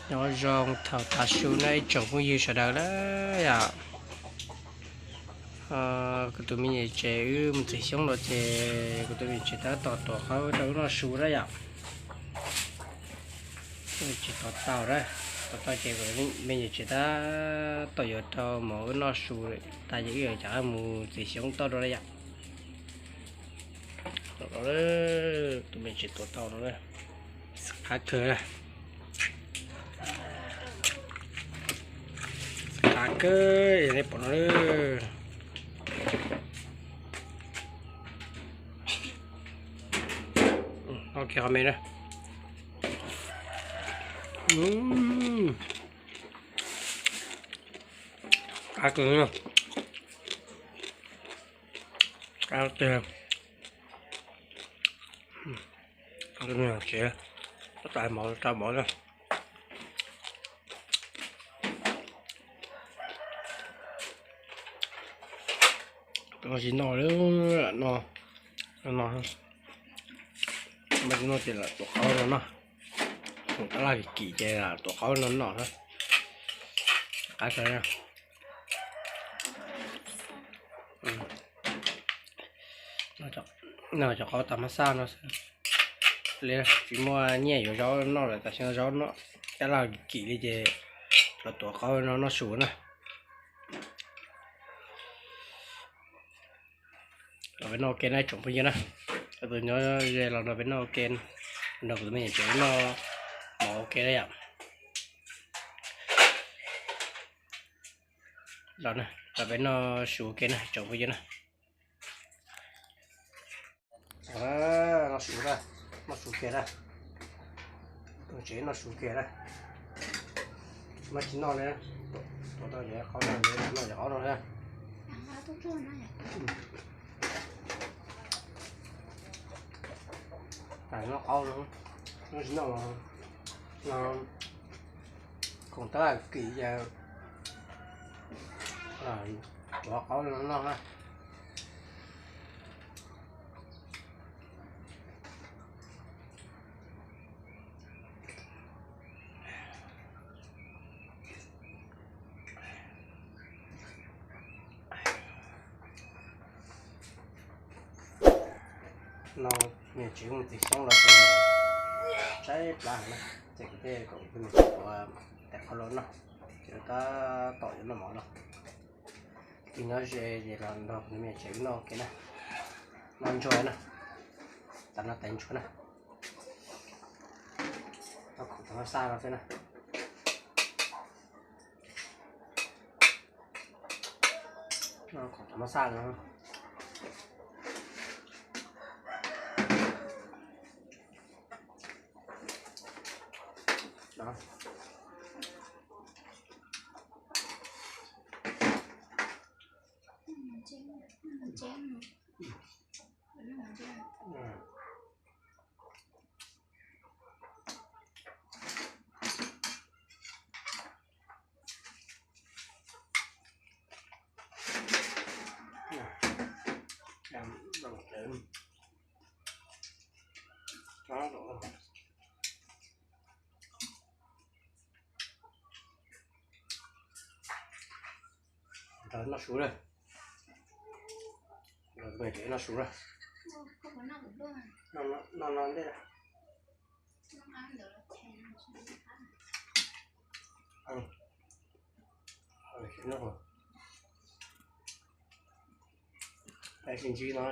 Nyob zoo thaum tav su na ib tsoom phooj ywg sawv daws na yom. Kuv tus me nyuam tsev wb mus txiav xyoob los ces kuv tus me nyuam tsev tab tom tuav qaub rau wb noj su na yom. Tsis tuav tau na, tuav tau ces kuv me nyuam tsev tab tom yuav rau mov wb noj su, tas ces wb yuav rov qab mus txiav xyoob toj rau na yom. Tus me nyuam tsev tuav tau no, qab kawg, qab kawg nej pom no. Qab kawg, qab kawg. Qab kawg. Tsev, tab tais mov, tau mov na. Tsis noj li, no, no, mas tsis noj ces lam tuav qaub no noj. Tab laj kim ces lam tuav qaub no noj na. Qab kawg. Noj cov qaub tas mab xaj no xwb. Tsis muaj nyiaj yuav zaub noj lawm, tas sim no zaub noj, tab laj kim li ces los tuav qaub no noj su na. Los peb noj ua ke na tsoom phooj ywg na. Tus nyob ze los nrog peb noj ua ke, nrog kuv tus me nyuam tsev noj mov ua ke na yom. Los na, los peb noj su ua ke na tsoom phooj ywg na. Noj su na, noj su kiag na. Tus tsev noj su kiag na. Mas tsis noj li, tuav tau cov qaub no, noj cov qaub no na. Noj qaub no, noj tsis noj los no, khoom tab laj kim ces tuav qaub no noj na. No, me nyuam tsev mus txiav xyoob los ces tshaib plab heev na, ces kuv thiaj kom kuv tus me nyuam tsev tuav tais qhaub lauj noj, ces tab tom yuav noj mov no. Tus nyob ze ces los nrog kuv tus me nyuam tsev noj ua ke na, noj ntsuag na, tas noj tais ntsuag na. Noj khoom tas mab xaj no xwb na. Noj khoom tas mab xaj no. Noj su na. Noj su na. Noj no ntej. Tab sis ntsib no,